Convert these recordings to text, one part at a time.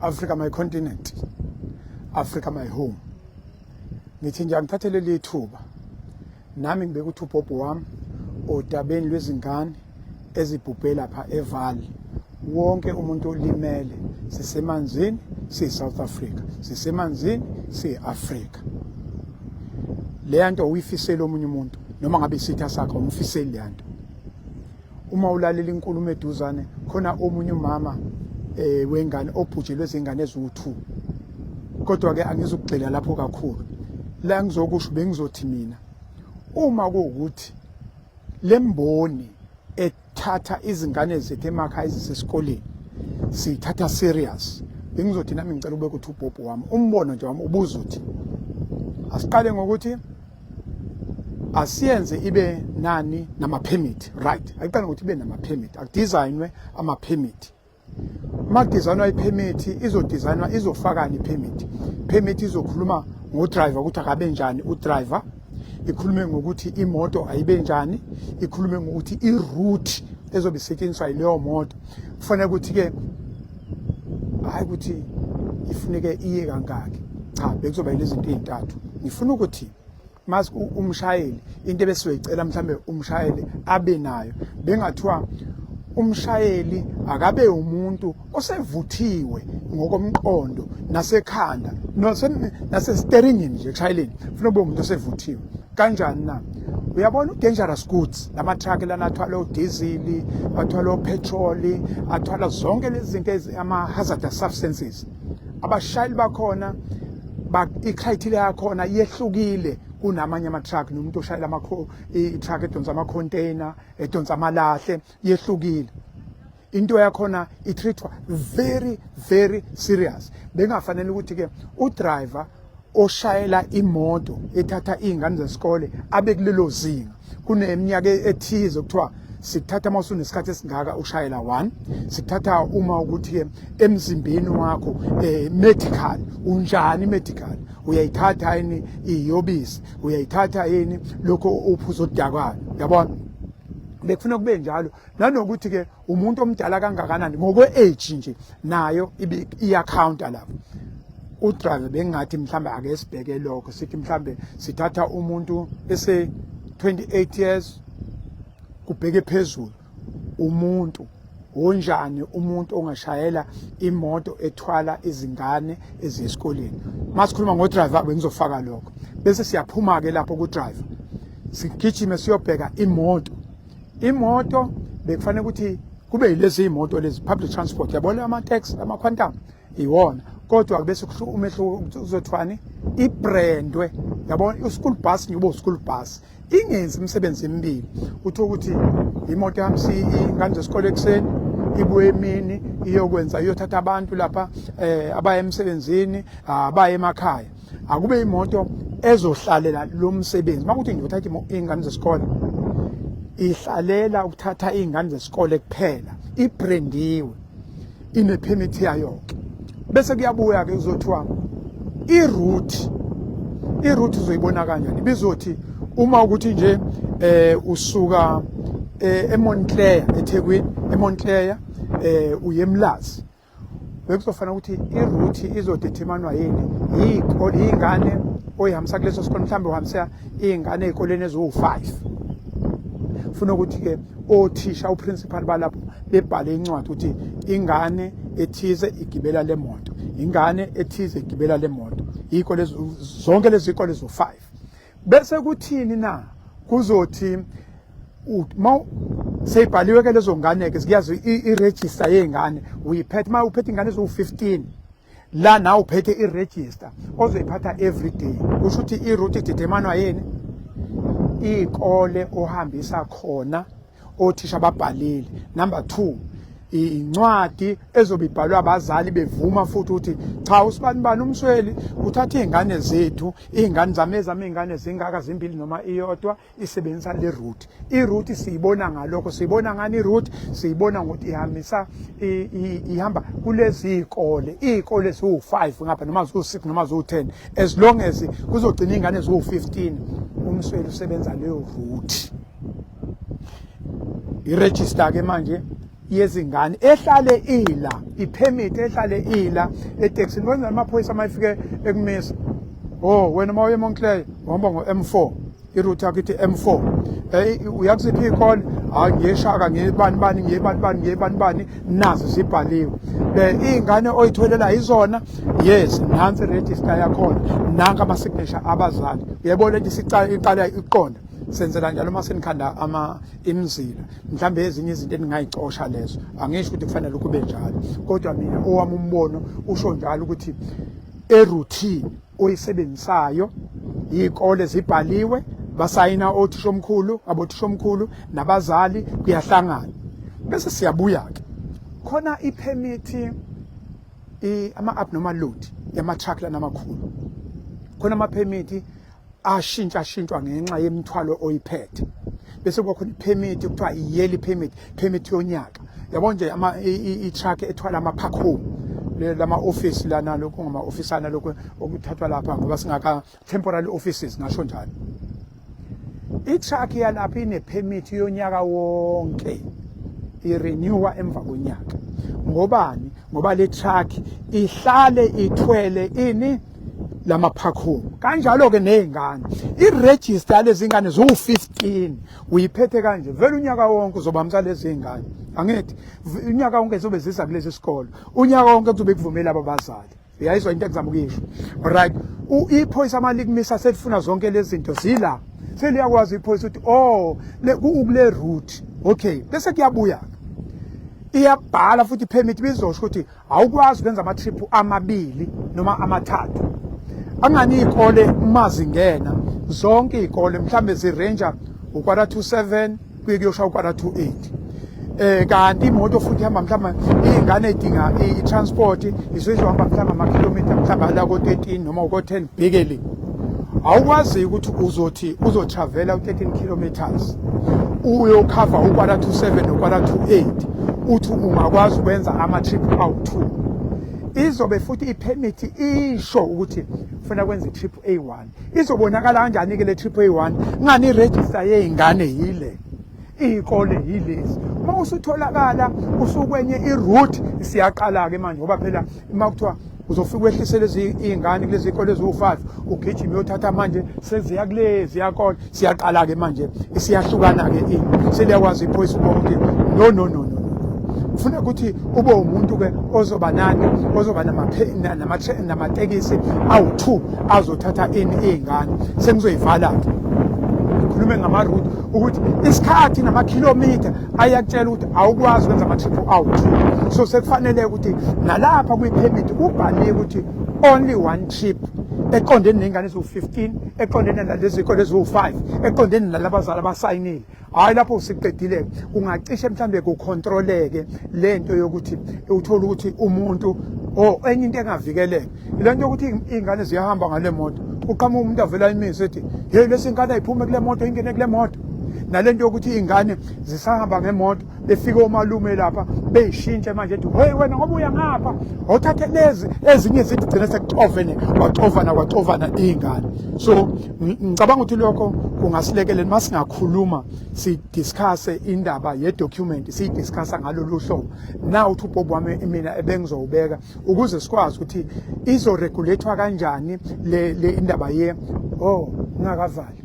Africa my continent, Africa my home. Ngithi nje angithathe leli thuba nami ngibeka ukuthi ubhobho wami odabeni lwezingane ezibhubhe lapha eVaal. Wonke umuntu olimele, sisemanzini siyi-South Africa, sisemanzini siyi-Afrika. Leya nto uyifisela omunye umuntu noma ngabe isitha sakho, umfiseli leya nto. Uma ulalela inkulumo eduzane khona omunye umama wengane obhujelwe izingane eziwu-2, kodwa ke angizukugxila lapho kakhulu. La ngizokusho, bengizothi mina uma kuwukuthi lemboni ethatha izingane zethu emakhaya ezisesikoleni siyithatha serious, bengizothi nami ngicela ube ukuthi ubhobho wami, umbono nje wami ubuzothi asiqale ngokuthi asiyenze ibe nani nama-permit, right? Ayiqale ngokuthi ibe nama-permit, akudesignwe ama-permit. Uma kudesignwa i-permit, izodesignwa izofakani i-permit? Permit izokhuluma ngo-driver, ukuthi akabe njani u-driver, ikhulume ngokuthi imoto ayibe njani, ikhulume ngokuthi i-route ezobe isetshenziswa yileyo moto kufanele ukuthi-ke, hhayi ukuthi ifuneke iye kangaki. Cha, bekuzoba yilezi zinto ey'ntathu. Ngifuna ukuthi mas umshayeli, into ebesizoyicela mhlambe umshayeli abe nayo, bengathiwa umshayeli akabe umuntu osevuthiwe ngokomqondo nasekhanda nasesteringini nje ekushayeleni, funa ube umuntu osevuthiwe. Kanjani na? Uyabona u-dangerous goods, lama-truck lana athwala odizili, athwala opetroli, athwala zonke lezi zinto, ama-hazardous substances, abashayeli bakhona i-criteria yakhona yehlukile kunamanye ama-truck nomuntu oshayela i-truck edonsa ama-container, edonsa amalahle. Yehlukile into yakhona, i-treatwa very very serious. Bengafanele ukuthi-ke udriver oshayela imoto ethatha iy'ngane zesikole abe kulelo zinga. Kuneminyaka ethize kuthiwa sikuthatha uma usunesikhathi esingaka ushayela one, sikuthatha uma ukuthi-ke emzimbeni wakho medical unjani, medical uyayithatha yini iyobisi, uyayithatha yini lokho uphuzo odakayo, yabona? Bekufuna kube njalo. Nanokuthi-ke umuntu omdala kangakanani ngokwe-age nje, nayo iyakhawunta lapho udriver. Bengathi mhlambe ake sibheke lokho, sithi mhlambe sithatha umuntu ese 28 years kubheke phezulu. Umuntu onjani umuntu ongashayela imoto ethwala izingane eziya esikoleni? Masikhuluma ngo-driver, bengizofaka lokho, bese siyaphuma-ke lapho ku-driver, sigijime siyobheka imoto. Imoto bekufanele ukuthi kube yilezi imoto lezi public transport, yabona, ama-taxi, ama-Quantum iwona, kodwa bese umehluko uzothwani, ibrandwe, yabona, u-school bus nje ube u-school bus, ingenzi imisebenzi emibili. Utho ukuthi imoto ehambisa iy'ngane zesikole ekuseni, ibuye emini iyokwenza, iyothatha abantu lapha abaya emsebenzini, abaya emakhaya. Akube imoto ezohlalela lo msebenzi. Makuthi nje uthatha iy'ngane zesikole, ihlalela ukuthatha iy'ngane zesikole kuphela, ibrandiwe, inepermit yayo-ke. Bese kuyabuya-ke kuzothiwa i-route. I-route uzoyibona kanjani? Bizothi uma ukuthi nje usuka eMontclair eThekwini, eMontclair uye eMlazi, bekuzofanele ukuthi i-route izodeterminwa yini? Iy'kole, iy'ngane oyihambisa kuleso sikole. Mhlawumbe uhambisa iy'ngane ey'koleni eziwu-5, funa ukuthi-ke othisha, uprincipal balapho bebhale incwadi ukuthi ingane ethize igibela le moto, ingane ethize igibela le moto, iy'kole zonke lezi zikole zo-5. Bese kuthini na? Kuzothi ma seyibhaliwe ke lezo ngane ke, ziyazi i-register yey'ngane uyiphethe. Uma uphethe ingane eziwu-15 la, nawe uphethe i-register ozoyiphatha every day. Kusho ukuthi i-route ideterminwa yini? Iy'kole ohambisa khona, othisha babhalile. Number 2, incwadi ezobe ibhalwe abazali bevuma futhi ukuthi cha, usibani bani umsweli uthatha iy'ngane zethu, iy'ngane zami, ezami iy'ngane zingaka, zimbili noma iyodwa, isebenzisa le route. I-route siyibona ngalokho. Siyibona ngani i-route? Siyibona ngokuthi ihambisa, ihamba kulezi iy'kole, iy'kole ziwu-5 ngapha noma ziwu-6 noma ziwu-10, as long as kuzogcina iy'ngane ziwu-15, umsweli usebenza leyo route. I-register ke manje. yezingane ehlale ila, ipermit ehlale ila etekisini. Kwenza amaphoyisa uma efike ekumisa, oh wena uma uye eMontclair uhamba ngo-M4, iroute yakho ithi M4, uya kusiphi iy'kole? Hhayi, ngiyeshaka, ngiyebani bani, ngiyebani bani, ngiyebani bani, nazi zibhaliwe. Iy'ngane oyitholela yizona, yes, nansi iregister yakhona, nanka ama-signature abazali. Uyayibona lento iqala iqonda. Senzela njalo uma senikhanda ama imizila, mhlawumbe ezinye izinto eningayicosha lezo. Angisho ukuthi kufanele kube njalo, kodwa mina owami umbono usho njalo ukuthi eroutine oyisebenzisayo iy'kole zibhaliwe, basayina othishomkhulu, abothishomkhulu nabazali, kuyahlangana. Bese siyabuya-ke khona iphemithi, ama-abnormal load yama-truck lana amakhulu, khona amaphemithi ashintshashintshwa ngenxa yemithwalo oyiphethe. Bese kuba khona iphemithi kuthiwa i-yearly permit, permit yonyaka. Yabo nje i-truck ethwala ama-park home, lama office lana, lokhu ngama officeana lokhu okuthathwa lapha ngoba singaka temporary offices, ngasho njalo. I-truck yalapha ine-permit yonyaka wonke, irenewa emva konyaka. Ngobani? Ngoba le truck ihlale ithwele ini? Lama-park home. Kanjalo-ke ney'ngane, iregister yalezi ngane ziwu-15, uyiphethe kanje vele unyaka wonke, uzobambisa lezi ngane. Angithi unyaka wonke zizobe ziza kulezi sikolo, unyaka wonke kuzobe kuvumela abazali. Uyayizwa into engizama ukuyisho? Right, iphoyisa uma likumisa selifuna zonke lezi zinto zila, seliyakwazi iphoyisa ukuthi oh, kule route, okay. Bese kuyabuya iyabhala futhi ipermit, bizosho ukuthi awukwazi ukwenza ama-trip amabili noma amathathu. Angani iy'kole uma zingena zonke iy'kole mhlambe zirenja u7:45 kuye kuyoshaya u7:45, kanti imoto futhi ihamba mhlawumbe iy'ngane ey'dinga i-transport isuke izohamba mhlawumbe amakhilomitha mhlawumbe ala ko-13 noma ko-10 bhekele. Awukwazi ukuthi uzothi uzotravela u-13 kilometers uyokhava u6:45 no6:45, uthi ungakwazi ukwenza ama-trip awu-2. Izobe futhi ipermit isho ukuthi ufuna kwenza i-trip A1. Izobonakala kanjani-ke le trip A1 ngani iregister yey'ngane yile, iy'kole yilezi? Uma usutholakala usukwenye iroute, siyaqala-ke manje, ngoba phela uma kuthiwa uzofika wehlise lezi iy'ngane kulezi y'kole eziwu-5, ugijime uyothatha manje seziya kulezi yakona, siyaqala-ke manje, isiyahlukana-ke ini. Seliyakwazi iphoyisa ukubona ukuthi no, no, no, no, ufuna ukuthi ube umuntu-ke ozoba nani, ozoba namatekisi awu-2 azothatha ini iy'ngane. Sengizoyivala-ke, ngikhulume ngama-route ukuthi isikhathi namakhilomitha ayakutshela ukuthi awukwazi ukwenza ama-trip awu-2. So sekufanele ukuthi nalapha kwi-permit kubhaliwe ukuthi only one trip eqondene ney'ngane eziwu-15, eqondene nalezi zikole eziwu-5, eqondene nalabazali abasayinile. Hhayi, lapho siqedile, kungacishe mhlambe kukhontroleke lento yokuthi uthole ukuthi umuntu oh enye into engavikeleka ile nto yokuthi iy'ngane ziyahamba ngale moto, uqhamuka umuntu avela imise ethi hey, lesi ngane ayiphume kule moto, ingene kule moto. Nale nto yokuthi iy'ngane zisahamba ngemoto, befike omalume lapha beyishintshe manje, ethi hey wena ngoba uya ngapha awuthathe lezi ezinye, zithi gcine sekuxovene, kwaxovana, kwaxovana iy'ngane. So ngicabanga ukuthi lokho kungasilekelela uma singakhuluma, sidiscusse indaba ye-document, siyidiscussa ngalolu hlobo. Na uthi uBob wami mina ebengizowubeka ukuze sikwazi ukuthi izoregulathwa kanjani le indaba ye oh ngingakavali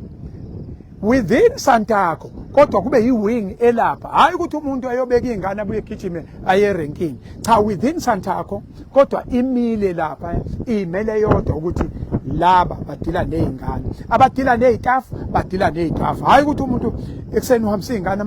within Santaco, kodwa kube yi-wing elapha, hayi ukuthi umuntu ayobeka iy'ngane abuye egijime aye erenkini. Cha, within Santaco, kodwa imile lapha, imele yodwa ukuthi laba badila ney'ngane, abadila ney'tafu badila ney'tafu. Hhayi ukuthi umuntu ekuseni uhambisa iy'ngane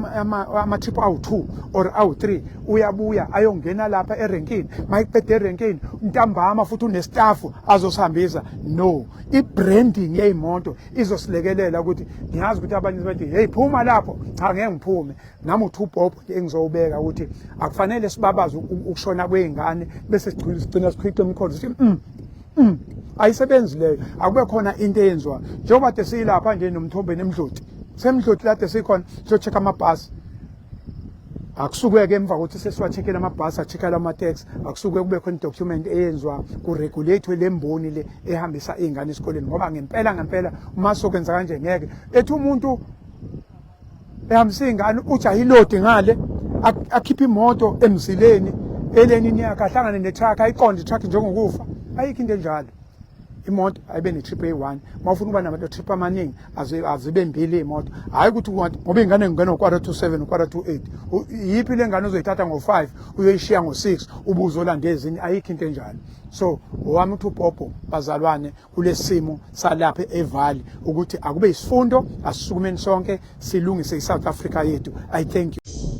ama-trip awu-2 or awu-3, uyabuya ayongena lapha erenkini, mayiqeda erenkini ntambama futhi unestafu azosihambisa. No, i-branding yey'moto izosilekelela ukuthi ngiyazi ukuthi abanye bathi hey, phuma lapho. Cha, ngeke ngiphume nami. Uthi uBob nje engizowubeka ukuthi akufanele sibabaze ukushona kwey'ngane bese sigcina sikhwica imikhono sithi ayisebenzi leyo. Akube khona into eyenziwa njengoba de siyilapha nje nomthombeni emdloti semdloti lade sikhona siyo-check amabhasi. Akusuke-ke emva kokuthi sesiwa-check-ele amabhasi, a-check-ele amateksi, akusuke kube khona idocument eyenziwa kuregulate le mboni le ehambisa iy'ngane esikoleni, ngoba ngempela ngempela uma sokwenza kanje ngeke ethi umuntu ehambisa iy'ngane ujahe ilodi ngale Akhiphe imoto emzileni elenini yakhe, ahlangane ne-truck, ayiqonde i-truck njengokufa. Ayikho into enjalo. Imoto ayibe ne-trip eyi-one. Uma ufuna ukuba nama-trip amaningi, azibe mbili iy'moto. Hhayi ukuthi ngoba iy'ngane ngingena ngo-6:45, 7:45. Yiphi le ngane ozoyithatha ngo-5 uyoyishiya ngo-6, ubuze olanda ezinye? Ayikho into enjalo. So owami uthi upopo, bazalwane, kulesimo salapha eVali, ukuthi akube isifundo, asisukumeni sonke silungise iSouth Africa yethu. I thank you.